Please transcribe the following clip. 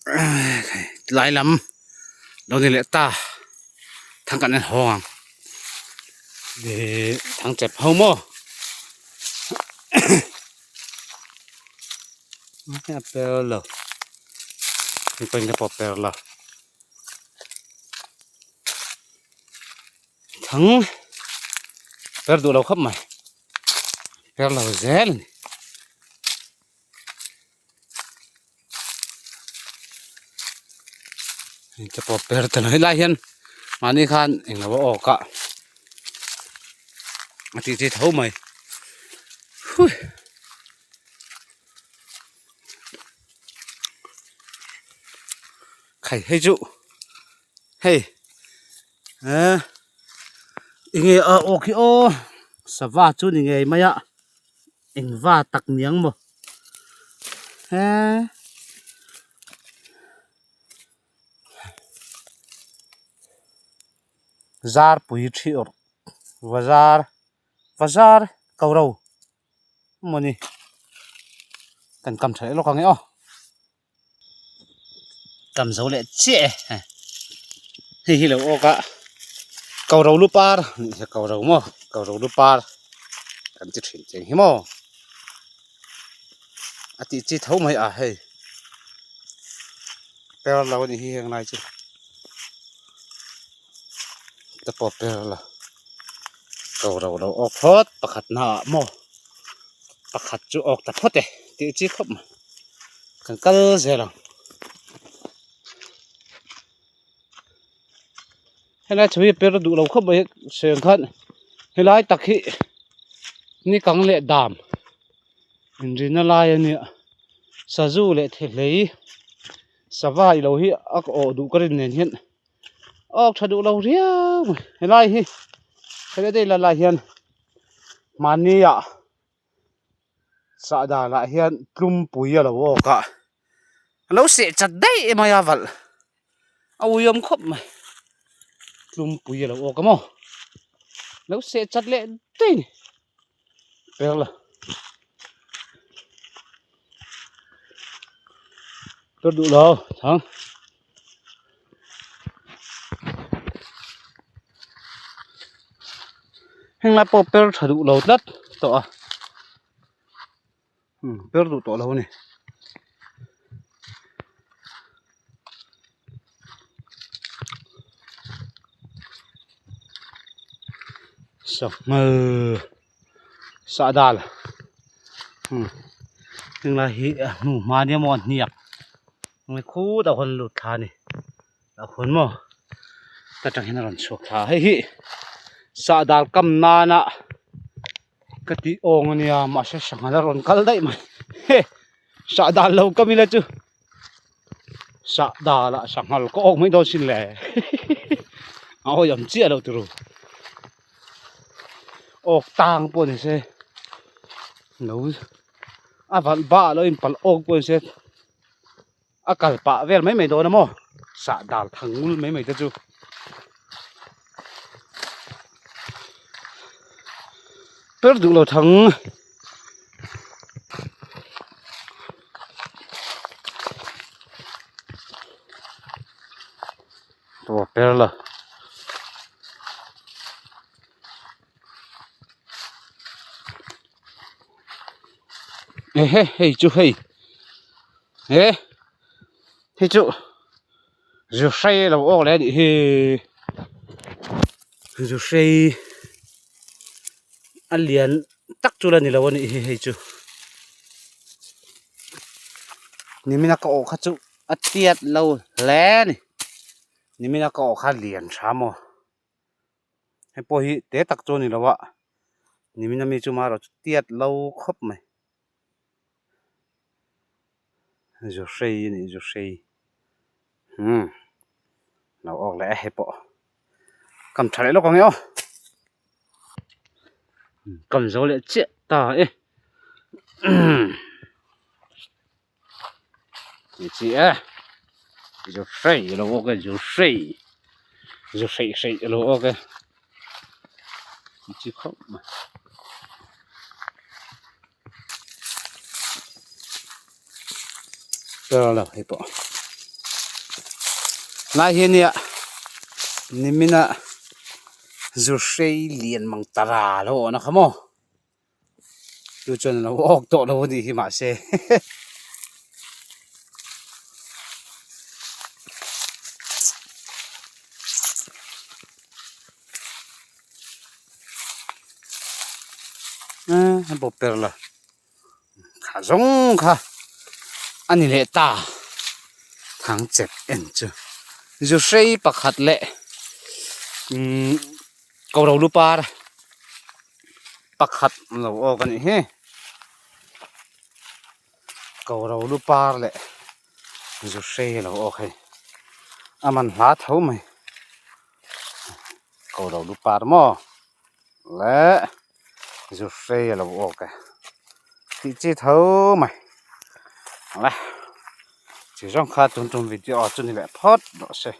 Tlai lam lo ni leh ta thang kan en hawng ang ihh thang chep ho maw a per lo mipa in te pawh a per lo thang per duh lo khawp mai per lo zel a ni. Te pawh per ta lo helai hian mahni khan englo a awk a a tih chi tho mai hui khai hei chu hei eh enge a awk hi aw sava chu ni ngei mai a. Engva tak niang maw he zarpui thi awrh bazar bazar ko ro mawni kan kam tha leh lawk ang e aw kam zo leh chiah e hei hi lo awk a ko ro lu par nih hi ko ro maw ko ro lu par kan ti thin cheng hi maw a tih chi tho mai a hei per lo a nih hi heng lai chu te pawh per lo ko ro lo awk phawt pakhat naah maw pakhat chu awk ta phawt e tih chi khawp mai. Kan kal zel ang helai chho hi per duh lo khawp mai seng khan helai tak hi ni kang leh dam inrina lai a nia sazu leh thehlei sava ilo hi a awh duh ka rin nen hian awk tha duh lo riau mai helai hi helai daih lai hian mahni ah. Sah danah hian tlumpui a lo awk a, a lo seh chat daih mai a valh a uiawm khawp mai, tlumpui a lo awk a maw, lo seh chat leh daih a ni per la per duh lo thang. Heng lai pawh per tha duh lo tlat tawh a umm per duh tawh lo a ni. Sangha sahdal umm heng lai hi a hnuhma nia maw a hniak. Nge khutah khawn lut thla a ni a khawn maw ta tang hian a rawn chhuak thla a hei hi sahdal kam nana ka tih awng a nia mahse sangha la rawn kal daih mai he sahdal lo kam ila chu sahdal ah sanghal ka awk mai dawn sin le a awi awm chiah lo turu awk tang pawh ni se lo a valh bak lo in palh awk pawh ni se. A kal pah vel mai mai dawn a maw sah dal thang ngul mai mai te chu per duh lo thang tawh per la. Ehe hei chu hei he hei chu zu hrei lo awk leh a nih hi zu hrei a lian tak chu la ni lo a nih hi hei chu nimina ka awh kha chu a tiat lo hle a ni nimina ka awh kha a lian tha maw. Hei pawh hi te tak chu a ni lo a nimin ami chu marawh chu tiat lo khawp mai zu hrei a nih zu hrei umm lo awk leh a hei pawh kam tha leh lawk ang e aw kam zo leh chiah ta e Ti chi e zu hrei a lo awk e zu hrei zu hreih hreih a lo awk e ti chi khawp mai. Tel lo hei pawh. Lai hi ania nimina zu hrei lian mang tara lo awh na kha maw chu chuan a lo awk tawh lo anih hi mahse a bawp per la. Kha zawng kha a ni leh ta thang chep en chu zu hrei pakhat leh umm ko ro lu par pakhat an lo awk a nih hi ko ro lu par leh zu hrei a lo awk hei a man hla tho mai ko ro lu par maw. Leh zu hrei a lo awk e tih chi tho mai le chi zawng kha tun tum video chu ni leh phawt rawh se.